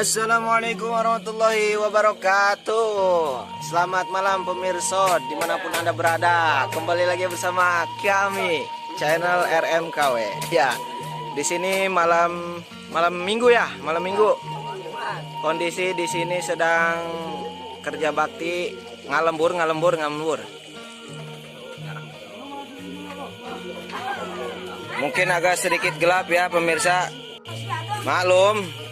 Assalamualaikum warahmatullahi wabarakatuh. Selamat malam, pemirsa, dimanapun Anda berada. Kembali lagi bersama kami, channel RMKW. Ya, di sini malam malam Minggu ya, malam Minggu. Kondisi di sini sedang kerja bakti ngalembur, ngalembur, ngalembur. Mungkin agak sedikit gelap ya, pemirsa. Maklum,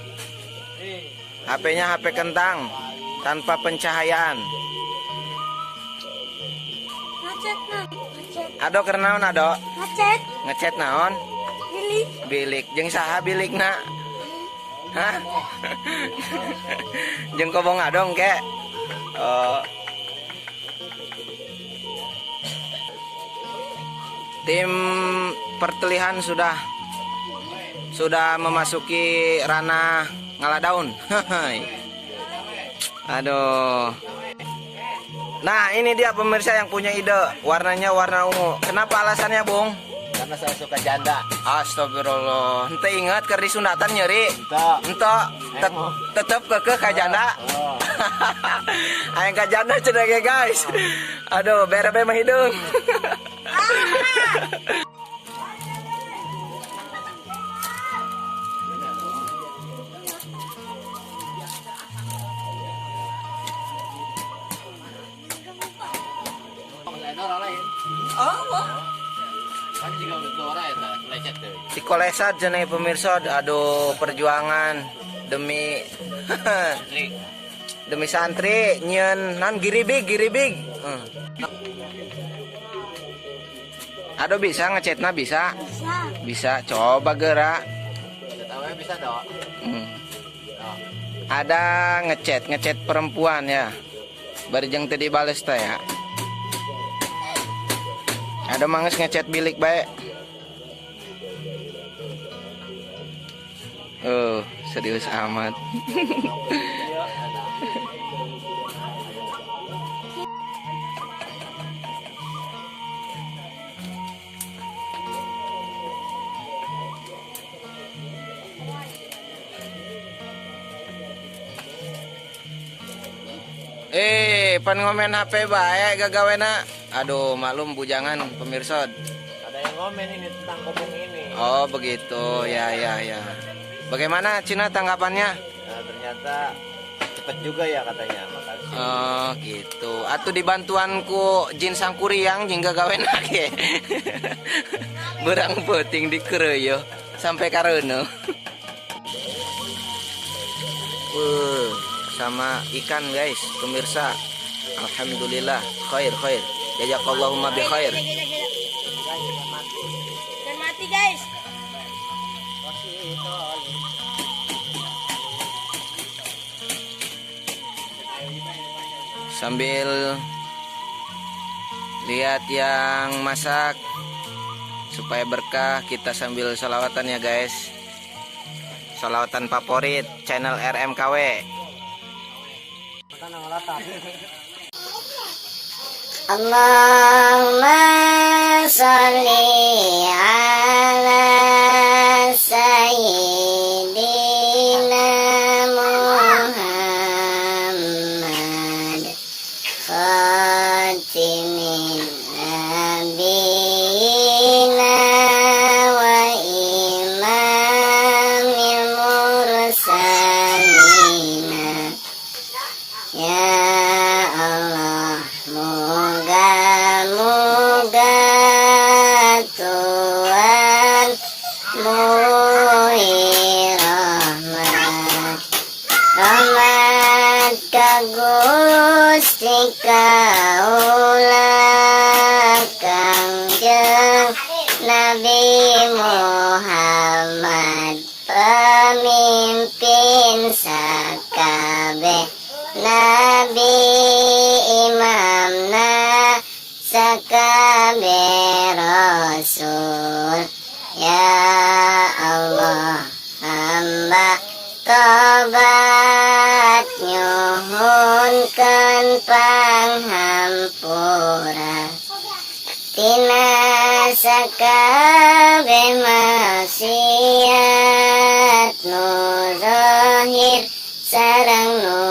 HP-nya HP kentang tanpa pencahayaan. Ngechat nah, ngechat. Ado keur naon, Ado? Ngechat. Ngechat naon? Bilik. Bilik. Jeung saha bilikna? Hah? Jeung kobong adong ke? Oh. Tim pertelihan sudah memasuki ranah ngala daun. Aduh. Nah, ini dia pemirsa yang punya ide. Warnanya warna ungu. Kenapa alasannya, Bung? Karena saya suka janda. Astagfirullah. Hente ingat keur disunatan nyeri. Ente. Ente tetep keukeuh ka janda. Oh. Aing ka janda cenah ge, guys. Aduh, berebe mah hidung. Orang lain. Oh, Kan juga orang ya, lecet tuh. Dikolesat cenah, pemirsa, aduh, perjuangan demi Santri. Demi santri nyieun nan giribig giribig. Aduh, bisa ngechatna, bisa? Bisa. Bisa, coba gerak. Tahu ya bisa dong. Oh. Ada ngechat, ngechat perempuan ya. Bari jeung teu dibales teh ya. Ada manges ngechat bilik bae. Oh, serius amat. Eh, pan ngomen HP bae gagawena. Aduh, maklum bujangan, pemirsa. Ada yang ngomen ini tentang kobong ini. Oh, begitu. Ya, ya, ya. Bagaimana Cina tanggapannya? Nah, ternyata cepet juga ya katanya. Makasih. Oh, gitu. Atuh dibantuan ku jin sangkuriang jeung gagawena ge. Berang peuting dikereuyo sampai kareuneuh. Wuh, sama ikan, guys, pemirsa. Alhamdulillah, khair khair. Jazakallahu bi khair. Dan mati, guys. Sambil lihat yang masak supaya berkah, kita sambil salawatan ya, guys. Salawatan favorit channel RMKW. Allahumma sholli ala sayyidina Muhammad khatimin nabiyina wa imamil mursalina. Ya Allah, moga-moga Tuhan muhi rahmat rahmat ka Gusti kaula, Kangjeng Nabi Muhammad, pemimpin sakabeh nabi, imamna sakabeh rasul. Ya Allah, hamba tobat nyuhunkeun panghampura tina sakabeh maksiat nu zahir. Sareng nu